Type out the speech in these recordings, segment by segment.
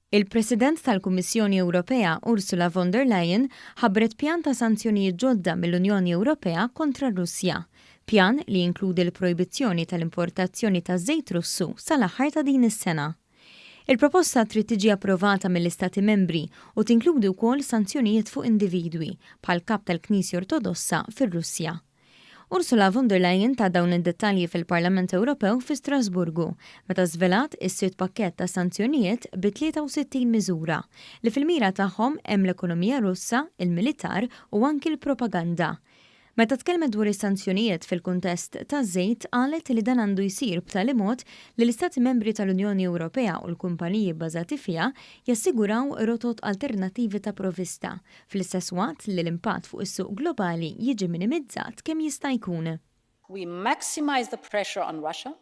Il-President tal-Kummissjoni Ewropea Ursula von der Leyen ħabbret pjan ta' sanzjonijiet ġodda mill-Unjoni Ewropea kontra r-Russja. Pjan li jinkludi l-projbizzjoni tal-importazzjoni ta' żejt Russu sal-aħħar ta' din is-sena. Il-proposta trid tiġi approvata mill-Istati Membri u tinkludi wkoll sanzjonijiet fuq individwi, bħall-kap tal-Knisja Ortodossa fir-Russja. Ursula von der Leyen tat dawn id-dettalji fil-Parlament Ewropew fi Strasburgu, meta żvelat is-sitt pakkett ta' sanzjonijiet bi 63 miżura, li fil-mira tagħhom hemm l-ekonomija Russa, il-militar u anki l-propaganda. Meta tkellmet dwar is-sanzjonijiet fil-kuntest taż-żejt qalet li dan għandu jsir b'tali mod li l-Istati Membri tal-Unjoni Ewropea u l-kumpaniji bbażati fiha jassiguraw rotot alternattivi ta' provvista, fl-istess waqt li l-impatt fuq is-suq globali jiġi minimizzat kemm jista' jkun. We maximize the pressure on Russia,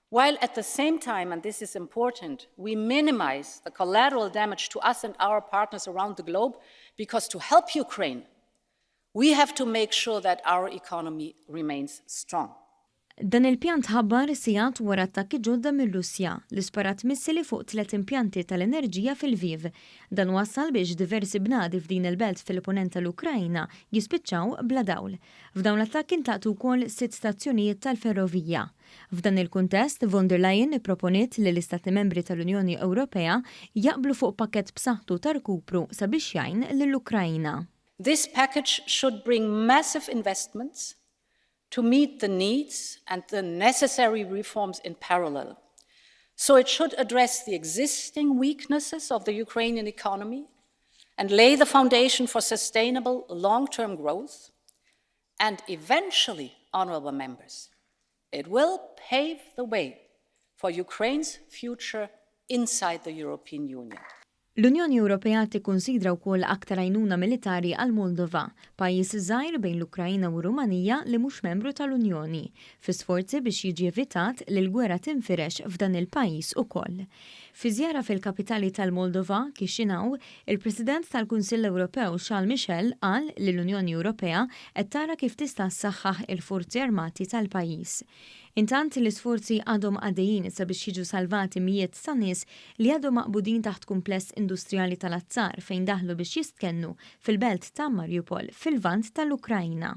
while at the same time, and this is important, we minimize the collateral damage to us and our partners around the globe, because to help Ukraine, we have to make sure that our economy remains strong. Dan il-pjan tħabbar sigħat wara attakki ġodda mir-Russja li sparat missili fuq tliet impjanti tal-enerġija fi Lviv. Dan wassal biex diversi bnadi f'din il-belt fil-punent tal-Ukrajna jispiċċaw bla dawl. F'dawn l-attakki ntlaqtu wkoll sitt stazzjonijiet tal-ferrovija. F'dan il-kuntest, von der Leyen ipproponiet li l-Istati Membri tal-Unjoni Ewropea jaqblu fuq pakkett b'saħħtu ta' rkupru sabiex jgħin lill-Ukrajna. This package should bring massive investments to meet the needs and the necessary reforms in parallel. So it should address the existing weaknesses of the Ukrainian economy and lay the foundation for sustainable long-term growth. And eventually, honorable members, it will pave the way for Ukraine's future inside the European Union. L-Unjoni Ewropea tikkunsidra wkoll aktar għajnuna militari għal Moldova, pajjiż żgħir bejn l-Ukrajna u Rumanija li mhux membru tal-Unjoni, fi sforzi biex jiġi evitat li l-gwerra tinfirex f'dan il-pajjiż ukoll. Fi żjara fil-kapitali tal-Moldova, Chisinau, il-President tal-Kunsill Ewropew Charles Michel qal li l-Unjoni Ewropea qed tara kif tista' ssaħħaħ il-forzi armati tal-pajjiż. Intant, l-isforzi għadhom għaddejjin sabiex jiġu salvati mijiet ta' nies li għadhom maqbudin taħt kumpless industrijali tal-azzar fejn daħlu biex jistkennu fil-belt ta' Mariupol fil-Lvant tal-Ukrajna.